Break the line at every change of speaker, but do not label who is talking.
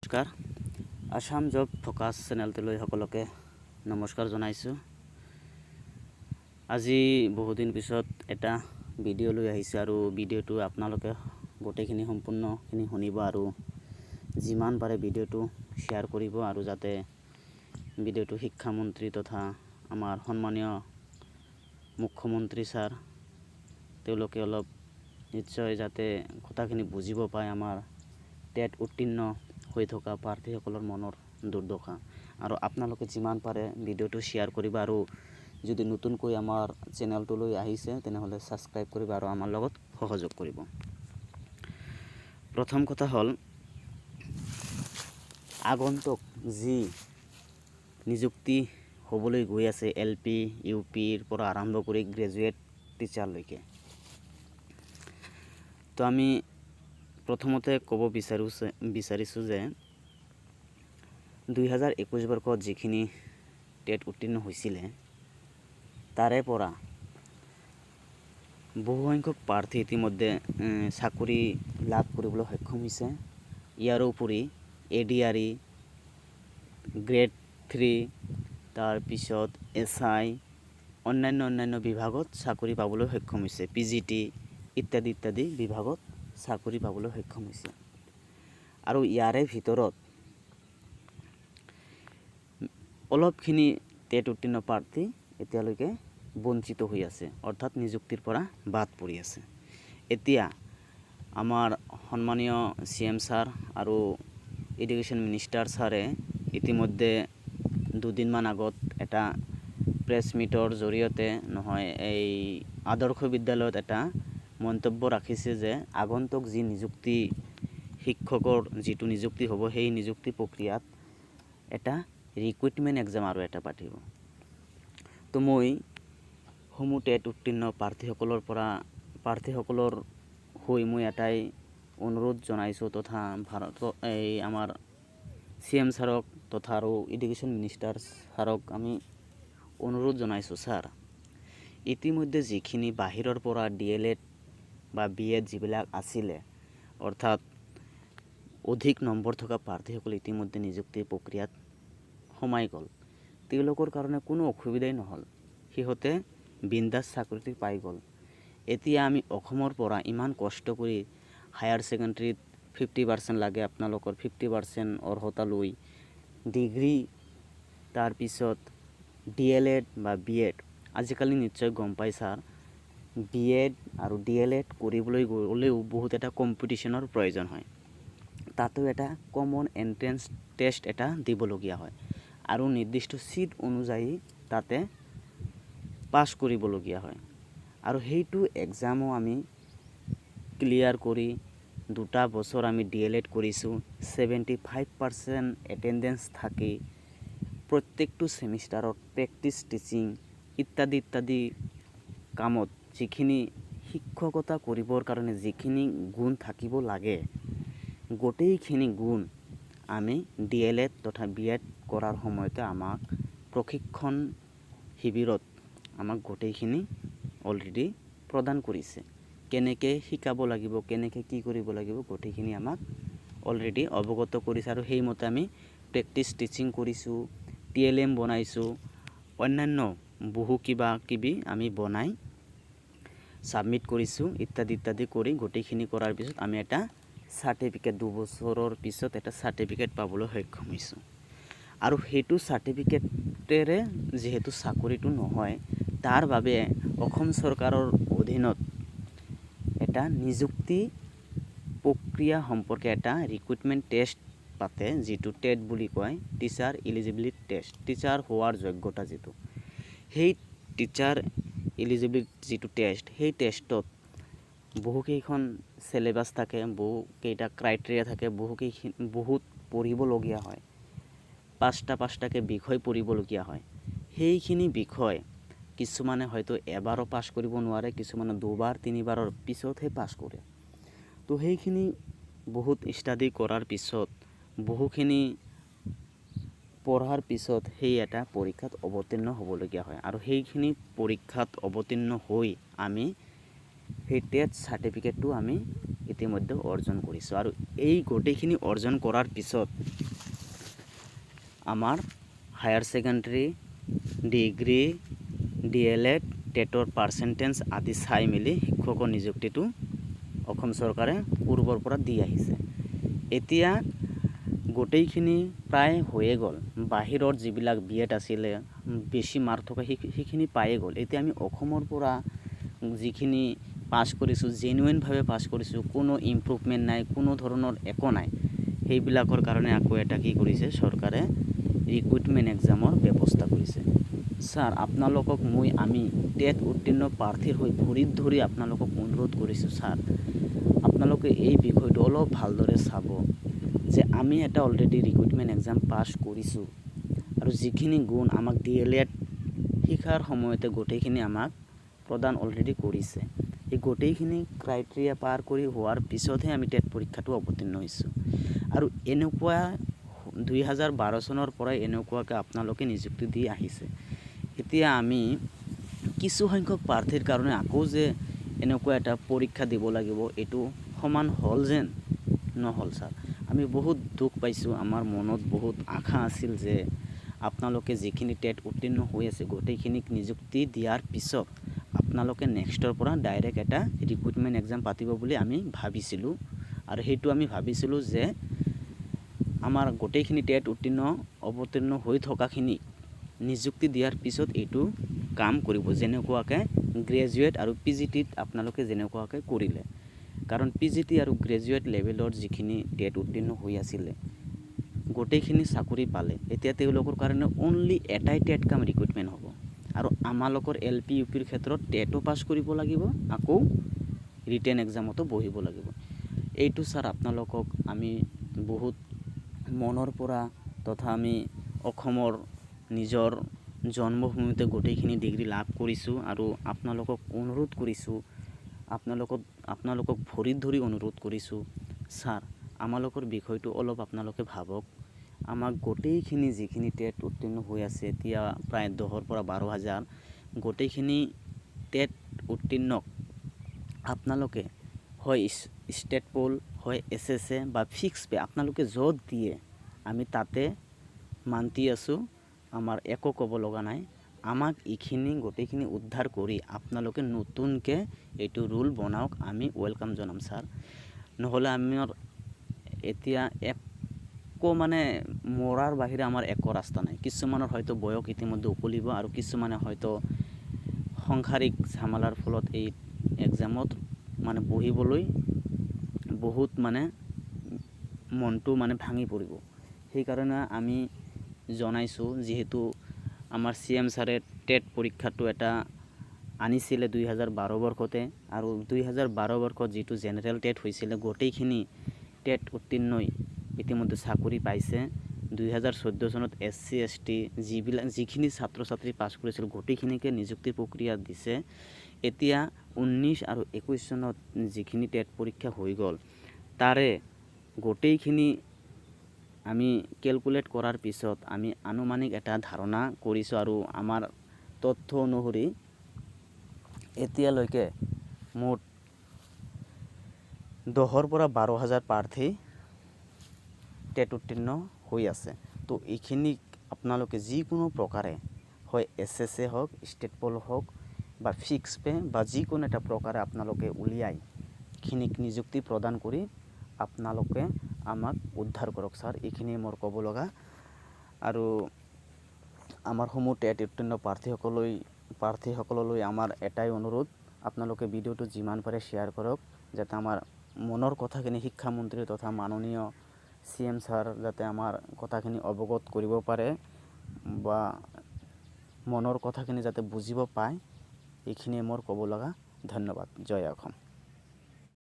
নমস্কাৰ, Assam job focus চেনেলটোলৈ সকলোকে নমস্কাৰ জনাইছোঁ। আজি বহুদিন পিছত এটা ভিডিঅ' লৈ আহিছোঁ আৰু ভিডিঅ'টো আপোনালোকে গোটেইখিনি সম্পূৰ্ণখিনি শুনিব আৰু যিমান পাৰে ভিডিঅ'টো শ্বেয়াৰ কৰিব আৰু যাতে ভিডিঅ'টো শিক্ষামন্ত্ৰী তথা আমাৰ সন্মানীয় মুখ্যমন্ত্ৰী ছাৰ, তেওঁলোকে অলপ নিশ্চয় যাতে কথাখিনি বুজিব পায়, আমাৰ টেট উত্তীৰ্ণ হৈ থকা প্ৰাৰ্থীসকলৰ মনৰ দুৰ্দশা। আৰু আপোনালোকে যিমান পাৰে ভিডিঅ'টো শ্বেয়াৰ কৰিব আৰু যদি নতুনকৈ আমাৰ চেনেলটোলৈ আহিছে, তেনেহ'লে ছাবস্ক্ৰাইব কৰিব আৰু আমাৰ লগত সহযোগ কৰিব। প্ৰথম কথা হ'ল, আগন্তুক যি নিযুক্তি হ'বলৈ গৈ আছে, এল পি, ইউ পিৰ পৰা আৰম্ভ কৰি গ্ৰেজুৱেট টিচাৰলৈকে, তো আমি প্ৰথমতে ক'ব বিচাৰিছোঁ যে 2021 বৰ্ষত যিখিনি টেট উত্তীৰ্ণ হৈছিলে, তাৰে পৰা বহুসংখ্যক প্ৰাৰ্থী ইতিমধ্যে চাকৰি লাভ কৰিবলৈ সক্ষম হৈছে। ইয়াৰ উপৰি A D R E grade 3, তাৰপিছত এছ I, অন্যান্য অন্যান্য বিভাগত চাকৰি পাবলৈ সক্ষম হৈছে। পি জি টি ইত্যাদি ইত্যাদি বিভাগত চাকৰি পাবলৈ সক্ষম হৈছে। আৰু ইয়াৰে ভিতৰত অলপখিনি টেট উত্তীৰ্ণ প্ৰাৰ্থী এতিয়ালৈকে বঞ্চিত হৈ আছে, অৰ্থাৎ নিযুক্তিৰ পৰা বাদ পৰি আছে। এতিয়া আমাৰ সন্মানীয় চি এম ছাৰ আৰু এডুকেশ্যন মিনিষ্টাৰ ছাৰে ইতিমধ্যে দুদিনমান আগত এটা প্ৰেছ মিটৰ জৰিয়তে নহয়, এই আদৰ্শ বিদ্যালয়ত এটা মন্তব্য ৰাখিছে যে আগন্তুক যি নিযুক্তি, শিক্ষকৰ যিটো নিযুক্তি হ'ব, সেই নিযুক্তি প্ৰক্ৰিয়াত এটা ৰিক্ৰুইটমেণ্ট এক্সাম আৰু এটা পাতিব। তো মই সমূহ টেট উত্তীৰ্ণ প্ৰাৰ্থীসকলৰ হৈ মই এটাই অনুৰোধ জনাইছোঁ তথা ভাৰত এই আমাৰ চি এম ছাৰক তথা আৰু এডুকেশ্যন মিনিষ্টাৰ ছাৰক আমি অনুৰোধ জনাইছোঁ, ছাৰ, ইতিমধ্যে যিখিনি বাহিৰৰ পৰা ডি এল এড বা বি এড যিবিলাক আছিলে, অৰ্থাৎ অধিক নম্বৰ থকা প্ৰাৰ্থীসকল ইতিমধ্যে নিযুক্তিৰ প্ৰক্ৰিয়াত সোমাই গ'ল। তেওঁলোকৰ কাৰণে কোনো অসুবিধাই নহ'ল, সিহঁতে বিন্দাছ চাকৰিটো পাই গ'ল। এতিয়া আমি অসমৰ পৰা ইমান কষ্ট কৰি হায়াৰ ছেকেণ্ডেৰীত 50% লাগে আপোনালোকৰ, 50% অৰ্হতা লৈ ডিগ্ৰী, তাৰপিছত ডি এল এড বা বি এড, আজিকালি নিশ্চয় গম পাই ছাৰ, বি এড আৰু ডি এল এড কৰিবলৈ গ'লেও বহুত এটা কম্পিটিশ্যনৰ প্ৰয়োজন হয়। তাতো এটা কমন এণ্ট্ৰেঞ্চ টেষ্ট এটা দিবলগীয়া হয় আৰু নিৰ্দিষ্ট ছিট অনুযায়ী তাতে পাছ কৰিবলগীয়া হয়। আৰু সেইটো এক্সামো আমি ক্লিয়াৰ কৰি দুটা বছৰ আমি ডি এল এড কৰিছোঁ, 75% এটেণ্ডেঞ্চ থাকি প্ৰত্যেকটো ছেমিষ্টাৰত প্ৰেক্টিচ টিচিং ইত্যাদি ইত্যাদি কামত যিখিনি শিক্ষকতা কৰিবৰ কাৰণে যিখিনি গুণ থাকিব লাগে, গোটেইখিনি গুণ আমি ডি এল এড তথা বি এড কৰাৰ সময়তে আমাক প্ৰশিক্ষণ শিবিৰত আমাক গোটেইখিনি অলৰেডি প্ৰদান কৰিছে। কেনেকৈ শিকাব লাগিব, কেনেকৈ কি কৰিব লাগিব, গোটেইখিনি আমাক অলৰেডি অৱগত কৰিছে আৰু সেইমতে আমি প্ৰেক্টিচ টিচিং কৰিছোঁ, টি এল এম বনাইছোঁ, অন্যান্য বহু কিবা কিবি আমি বনাই ছাবমিট কৰিছোঁ ইত্যাদি ইত্যাদি কৰি গোটেইখিনি কৰাৰ পিছত আমি এটা চাৰ্টিফিকেট, 2 বছৰৰ পিছত এটা চাৰ্টিফিকেট পাবলৈ সক্ষম হৈছোঁ। আৰু সেইটো চাৰ্টিফিকেটেৰে যিহেতু চাকৰিটো নহয়, তাৰ বাবে অসম চৰকাৰৰ অধীনত এটা নিযুক্তি প্ৰক্ৰিয়া সম্পৰ্কে এটা ৰিক্ৰুইটমেণ্ট টেষ্ট পাতে, যিটো টেট বুলি কয়, টিচাৰ ইলিজিবিলিটি টেষ্ট, টিচাৰ হোৱাৰ যোগ্যতা যিটো। সেই টিচাৰ ইলিজিবিলিটি যিটো টেষ্ট, সেই টেষ্টত বহুকেইখন চিলেবাছ থাকে, বহুকেইটা ক্ৰাইটেৰিয়া থাকে, বহুকেইখিনি বহুত পঢ়িবলগীয়া হয়, পাঁচটা পাঁচটাকৈ বিষয় পঢ়িবলগীয়া হয়। সেইখিনি বিষয় কিছুমানে হয়তো এবাৰো পাছ কৰিব নোৱাৰে, কিছুমানে দুবাৰ তিনিবাৰৰ পিছতহে পাছ কৰে। তো সেইখিনি বহুত ষ্টাডি কৰাৰ পিছত, বহুখিনি পঢ়াৰ পিছত সেই এটা পৰীক্ষাত অৱতীৰ্ণ হ'বলগীয়া হয়। আৰু সেইখিনি পৰীক্ষাত অৱতীৰ্ণ হৈ আমি সেই টেট চাৰ্টিফিকেটটো আমি ইতিমধ্যে অৰ্জন কৰিছোঁ। আৰু এই গোটেইখিনি অৰ্জন কৰাৰ পিছত আমাৰ higher secondary, degree, D El Ed, টেটৰ পাৰ্চেণ্টেজ আদি চাই মেলি শিক্ষকৰ নিযুক্তিটো অসম চৰকাৰে পূৰ্বৰ পৰা দি আহিছে। এতিয়া গোটেইখিনি প্ৰায় হৈয়ে গ'ল। বাহিৰৰ যিবিলাক বি এড আছিলে, বেছি মাৰ্ক থকা, সেইখিনি পায়ে গ'ল। এতিয়া আমি অসমৰ পৰা যিখিনি পাছ কৰিছোঁ, জেনুৱেনভাৱে পাছ কৰিছোঁ, কোনো ইম্প্ৰুভমেণ্ট নাই, কোনো ধৰণৰ একো নাই, সেইবিলাকৰ কাৰণে আকৌ এটা কি কৰিছে চৰকাৰে? ৰিক্ৰুইটমেণ্ট এক্সামৰ ব্যৱস্থা কৰিছে। ছাৰ, আপোনালোকক মই আমি টেট উত্তীৰ্ণ প্ৰাৰ্থীৰ হৈ ভৰিত ধৰি আপোনালোকক অনুৰোধ কৰিছোঁ ছাৰ, আপোনালোকে এই বিষয়টো অলপ ভালদৰে চাব যে আমি এটা অলৰেডি ৰিক্ৰুইটমেণ্ট এক্সাম পাছ কৰিছোঁ আৰু যিখিনি গুণ আমাক ডি এল এড শিকাৰ সময়তে গোটেইখিনি আমাক প্ৰদান অলৰেডি কৰিছে। এই গোটেইখিনি ক্ৰাইটেৰিয়া পাৰ কৰি হোৱাৰ পিছতহে আমি টেট পৰীক্ষাটো অৱতীৰ্ণ হৈছোঁ। আৰু এনেকুৱা 2012 চনৰ পৰাই এনেকুৱাকৈ আপোনালোকে নিযুক্তি দি আহিছে। এতিয়া আমি কিছুসংখ্যক প্ৰাৰ্থীৰ কাৰণে আকৌ যে এনেকুৱা এটা পৰীক্ষা দিব লাগিব, এইটো সমান হ'ল যেন নহ'ল ছাৰ। আমি বহুত দুখ পাইছোঁ। আমাৰ মনত বহুত আশা আছিল যে আপোনালোকে যিখিনি টেট উত্তীৰ্ণ হৈ আছে, গোটেইখিনিক নিযুক্তি দিয়াৰ পিছত আপোনালোকে নেক্সটৰ পৰা ডাইৰেক্ট এটা ৰিক্ৰুইটমেণ্ট এক্সাম পাতিব বুলি আমি ভাবিছিলোঁ। আৰু সেইটো আমি ভাবিছিলোঁ যে আমাৰ গোটেইখিনি টেট অৱতীৰ্ণ হৈ থকাখিনিক নিযুক্তি দিয়াৰ পিছত এইটো কাম কৰিব, যেনেকুৱাকৈ গ্ৰেজুৱেট আৰু পি জি টিত আপোনালোকে যেনেকুৱাকৈ কৰিলে। কাৰণ পি জি টি আৰু গ্ৰেজুৱেট লেভেলৰ যিখিনি টেট উত্তীৰ্ণ হৈ আছিলে, গোটেইখিনি চাকৰি পালে। এতিয়া তেওঁলোকৰ কাৰণে অনলি এটাই টেট কাম ৰিক্ৰুইটমেণ্ট হ'ব। আৰু আমালোকৰ এল পি, ইউ পিৰ ক্ষেত্ৰত টেটো পাছ কৰিব লাগিব, আকৌ ৰিটেন এক্সামতো বহিব লাগিব। এইটো ছাৰ, আপোনালোকক আমি বহুত মনৰ পৰা তথা আমি অসমৰ নিজৰ জন্মভূমিতে গোটেইখিনি ডিগ্ৰী লাভ কৰিছোঁ আৰু আপোনালোকক অনুৰোধ কৰিছোঁ, আপোনালোকক ভৰিত ধৰি অনুৰোধ কৰিছোঁ ছাৰ, আমালোকৰ বিষয়টো অলপ আপোনালোকে ভাবক। আমাক গোটেইখিনি যিখিনি টেট উত্তীৰ্ণ হৈ আছে, এতিয়া প্ৰায় 10ৰ পৰা 12 হাজাৰ, গোটেইখিনি টেট উত্তীৰ্ণক আপোনালোকে হয় ষ্টেট পল, হয় এছ এছ এ বা ফিক্স পে, আপোনালোকে য'ত দিয়ে আমি তাতে মান্তি আছোঁ। আমাৰ একো ক'ব লগা নাই। আমাক এইখিনি গোটেইখিনি উদ্ধাৰ কৰি আপোনালোকে নতুনকৈ এইটো ৰুল বনাওক, আমি welcome জনাম ছাৰ। নহ'লে আমাৰ এতিয়া একো মানে মৰাৰ বাহিৰে আমাৰ একো ৰাস্তা নাই। কিছুমানৰ হয়তো বয়স ইতিমধ্যে উকলিব আৰু কিছুমানে হয়তো সংসাৰিক ঝামেলাৰ ফলত এই এক্সামত মানে বহিবলৈ বহুত মানে মনটো মানে ভাঙি পৰিব। সেইকাৰণে আমি জনাইছোঁ, যিহেতু আমাৰ চি এম ছাৰে টেট পৰীক্ষাটো এটা আনিছিলে 2012 বৰ্ষতে আৰু 2012 বৰ্ষত যিটো জেনেৰেল টেট হৈছিলে, গোটেইখিনি টেট উত্তীৰ্ণই ইতিমধ্যে চাকৰি পাইছে। 2014 চনত এছ চি, এছ টি যিবিলাক যিখিনি ছাত্ৰ ছাত্ৰী পাছ কৰিছিল, গোটেইখিনিকে নিযুক্তি প্ৰক্ৰিয়া দিছে। এতিয়া 19 আৰু 21 চনত যিখিনি টেট পৰীক্ষা হৈ গ'ল, তাৰে গোটেইখিনি আমি কেলকুলেট কৰাৰ পিছত আমি আনুমানিক এটা ধাৰণা কৰিছোঁ আৰু আমাৰ তথ্য অনুসৰি এতিয়ালৈকে মুঠ 10ৰ পৰা 12 হাজাৰ প্ৰাৰ্থী টেট উত্তীৰ্ণ হৈ আছে। তো এইখিনিক আপোনালোকে যিকোনো প্ৰকাৰে হয় এছ এছ এ হওক, ষ্টেট পল হওক বা ফিক্স পে বা যিকোনো এটা প্ৰকাৰে আপোনালোকে উলিয়াই এইখিনিক নিযুক্তি প্ৰদান কৰি আপোনালোকে আমাক উদ্ধাৰ কৰক ছাৰ। এইখিনিয়ে মোৰ ক'ব লগা। আৰু আমাৰ সমূহ টেট উত্তীৰ্ণ প্ৰাৰ্থীসকললৈ আমাৰ এটাই অনুৰোধ, আপোনালোকে ভিডিঅ'টো যিমান পাৰে শ্বেয়াৰ কৰক, যাতে আমাৰ মনৰ কথাখিনি শিক্ষামন্ত্ৰী তথা মাননীয় চি এম ছাৰ যাতে আমাৰ কথাখিনি অৱগত কৰিব পাৰে বা মনৰ কথাখিনি যাতে বুজিব পায়। এইখিনিয়ে মোৰ ক'ব লগা। ধন্যবাদ। জয় অসম।